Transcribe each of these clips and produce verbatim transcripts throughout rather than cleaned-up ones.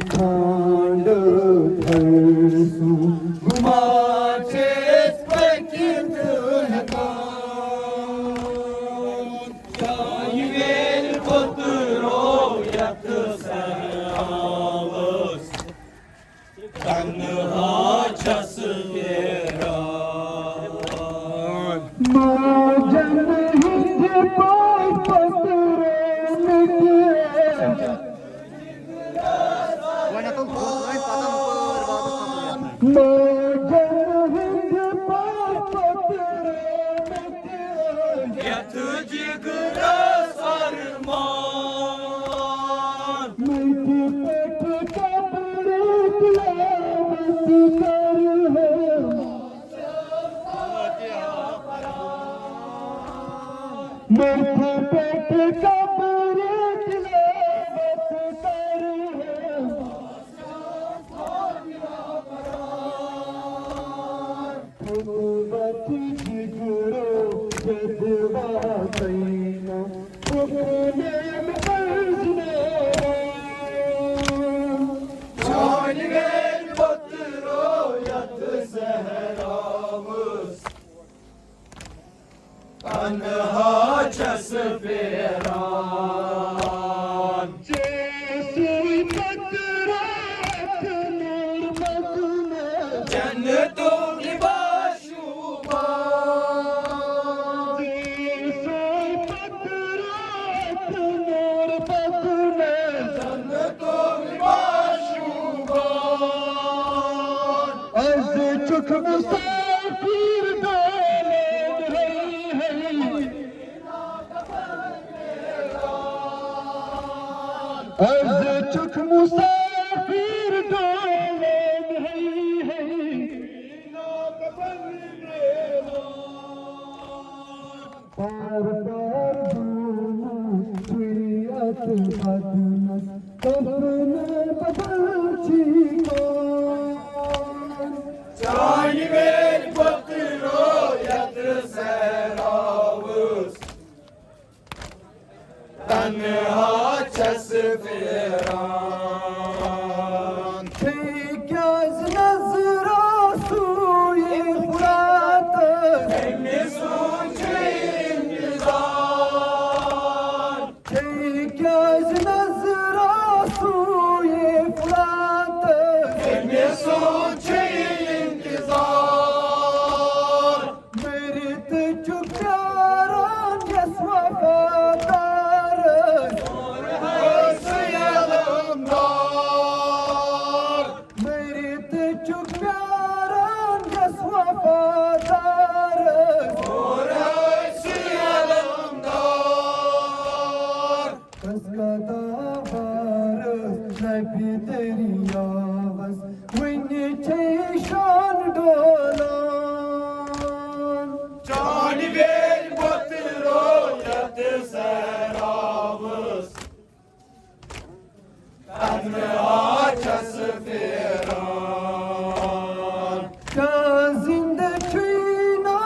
کھنٛڈ تھٲوِو گُما چھِ أسۍ پٔکِتھ ہٮ۪کان۔ چانہِ ویلہِ کوٚت رو یتھ صحراوس، تنہا چھس پھیران۔ موجن ہٕنٛدِ پاے پتہٕ رومٕتۍ وۄنۍ ہٮ۪کو برٛونٛہہ کُن پَکُن، ہُپٲرۍ واپس پَکُن یَتھ۔ موجن ہٕنٛدِ پاے پتہٕ رومٕتۍ یتھ جگرس ارمان۔ مٹی پٮ۪ٹھ قبرِ تلاوت کرٕ ہم۔ مٹی پٮ۪ٹھ قبرِ تلاوت کرٕ ہم۔ تُلوت جگرو جذبہ سینا، حکمِ مجنون۔ چانہِ ویلہِ پتہٕ رو یتھ صحراوس، تنہا چھس پھیران۔ جیسوے پتہٕ راتھ نور مدنس۔ جنتُک لباس شوٗبان۔ جیسوے پتہٕ راتھ نور مدنس۔ جنتُک لباس شوٗبان۔ از چھُکھ مسافر ڈولان ہے ہے۔ از چھُکھ مسافر ڈولان ہے ہے۔ بار بار دونوں چھُے اتھ بدنس کفن بدل چھی کون۔ چانہِ ویلہِ پتہٕ رو یتھ صحراوس، تنہا چھس پھیران۔ ہے کیازِ نظر آسوٗ یہِ فراتس؟ أمۍ سُنٛد چھُ انتظار۔ ہے کیازِ نظر آسوٗ یہِ فراتس؟ أمۍ سُنٛد چھُ انتظار۔ مٔرِتھ چھُ پیاران یَس وفادارس۔ أسۍ علمدار۔ مٔرِتھ چھُ پیاران یَس وفادارس۔ أسۍ علمدار۔ کس کا دعوار نبی دریاوس، وٕنہِ چھے شان ڈولان۔ چانہِ ویلہِ پتہٕ رو یتھ صحراوس، تنہا چھس پھیران۔ کیٛاہ زِندٕ چھُے نا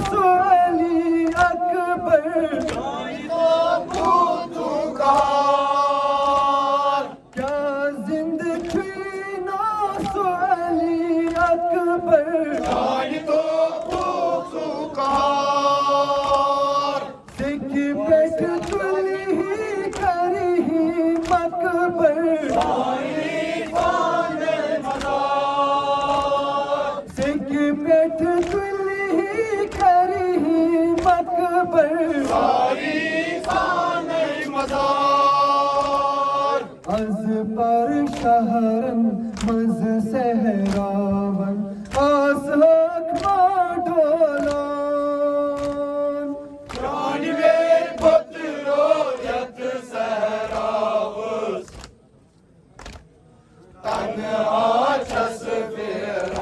سُہ علی اکبر؟ چانہِ توبوٗتُک قہار۔ کیٛاہ زِندٕ چھُے نا سُہ علی اکبر؟ چانہِ توبوٗتُک قہار۔ سیٚکہِ پٮ۪ٹھ تُلہِ ہی کرِ ہی مقبر۔ سیٚکہِ پٮ۪ٹھ تُلہِ ہی کرِ ہی مقبر۔ از پر شہرن منٛز صحراون آسہٕ حق ما ڈولان۔ چانہِ ویلہِ پتہٕ رو یتھ صحراوس، تنہا چھس پھیران۔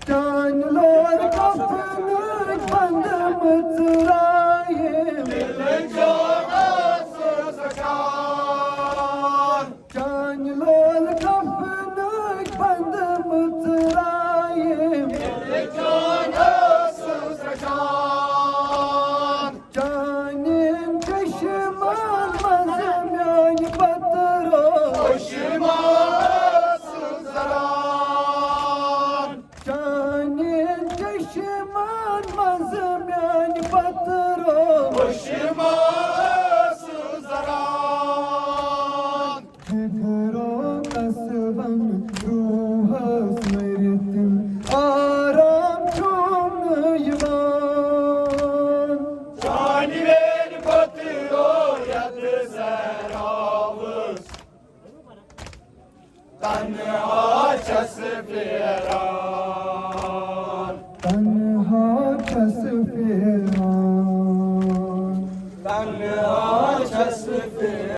چانہِ لور کفنٕچ بنٛد مٕژرایہِ۔ دِلہٕ جان ٲسٕس رچھان۔ چانہِ لول کفنٕچ بنٛد مٕژرایہِ۔ دِلہٕ جان ٲسٕس رچھان۔ چانٮ۪ن چشمن منٛز میانہِ پتہٕ آ چھَس پھیران۔